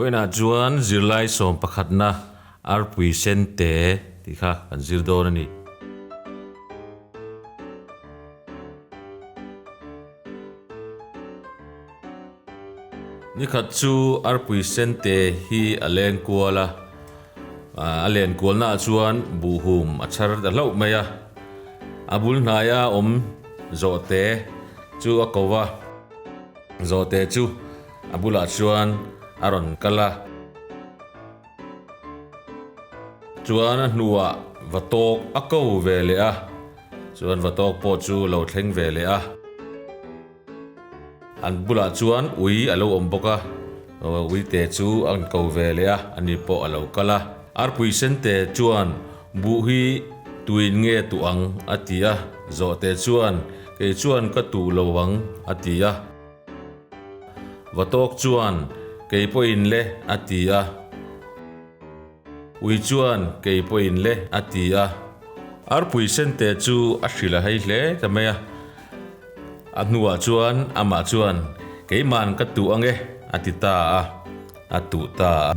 Vawiinah chuan zirlai sawm pakhatna arpui sen te tih kha kan zir dawn a ni. Nikhat chu arpui sen te hi a leng kual a, a len kualnaah chuan buhhum a chhar ta hlauh mai a. A bul hnaia awm zawhte chu a ko va, zawhte chu A bulah chuan a rawn kal a, chuan a hnuah va tawk a ko ve leh a, chuan va tawk pawh chu lo thleng ve leh a. An bulah chuan ui a lo awm bawk a, uite chu a rawn ko ve leh a, ani pawh a lo kal a. Arpui sente chuan buh hi tuin nge tuh ang a ti a, zawhte chuan kei chuan ka tuh lo ang a ti a. Va tawk chuan kei pawhin le a ti a. Ui chuan kei pawhin le a ti a. Arpui sente chu a hrilh a hei hle ta mai a. A hnuah chuan amah chuan keiman ka tuh ange a ti ta a, a tuh ta a.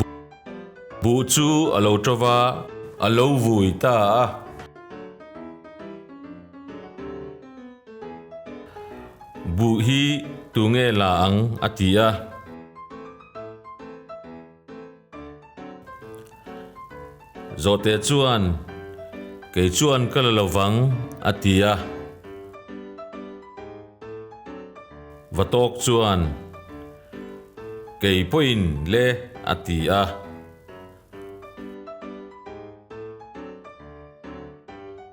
Buh chu a lo ṭo va, a lo vui ta a. Buh hi tu nge la ang a ti a. Zawhte chuan, Kei chuan ka la lovang a ti a. Vatawk chuan, Kei pawhin le a ti a.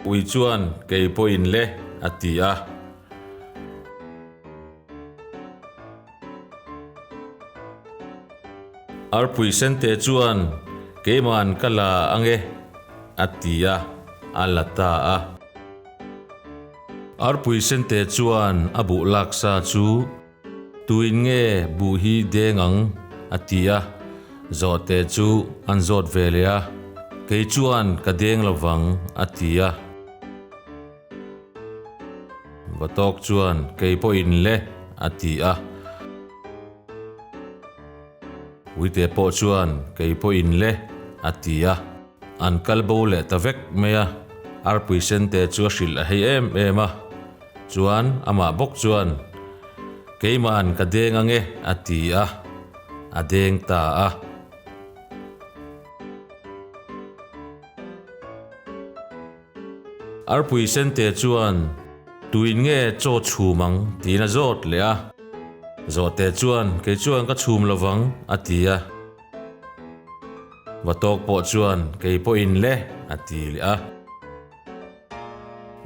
Ui chuan kei pawhin le a ti a. Arpui sente chuan keiman ka la ange a ti a, a la ta a. Arpui sente chuan a buh laksa chu Tuin nge buh hi deng ang? a ti a, zawhte chu an zawt ve leh a, Kei chuan ka deng lo vang a ti a. Vatawk chuan Kei pawhin le a ti a. Uite pawh chuan Kei pawhin le a ti a. An kal bo leh ta vek mai a, arpui sente chu a hrilh a hei em em a. Chuan amah bawk chuan, Keima'n ka deng ange a ti a, a deng ta a. Arpui sente chuan, Tuin nge chaw chhum ang? tiin a zawt leh a. Zawhte chuan, Kei chuan ka chhum lovang a ti a. Vatawk pawh chuan, Kei pawhin le a ti leh a.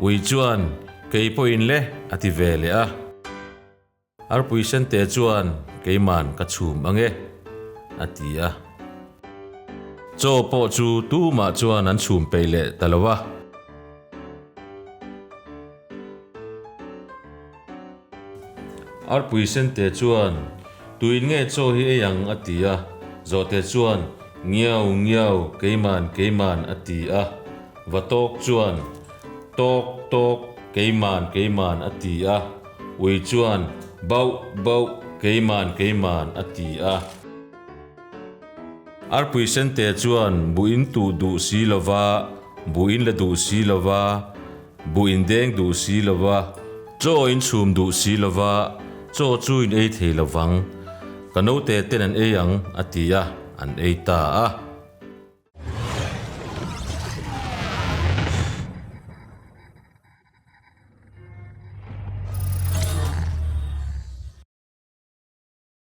Ui chuan, Kei pawhin le, a ti ve leh a. Arpui sente chuan, Keiman ka chhum ange, a ti a. Chaw pawh chu tumah chuan an chhum peih leh ta lo a. Arpui sente chuan, Tuin nge chaw hi ei ang? a ti a. Zawhte chuan, Ngiau, ngiau, keiman, keiman, a ti a. Va tawk chuan, Tawk, tawk, keiman, keiman, a ti a. Ui chuan, Bauh, bauh, keiman, keiman, a ti a. Arpui sente chuan, Buh in tuh duh si lova, buh in la duh si lova, Buh in deng duh si lo va, chaw in chhum duh si lo va, chaw chu in ei thei lo vang. Ka naute ten an ei ang, a ti a, an ei ta a.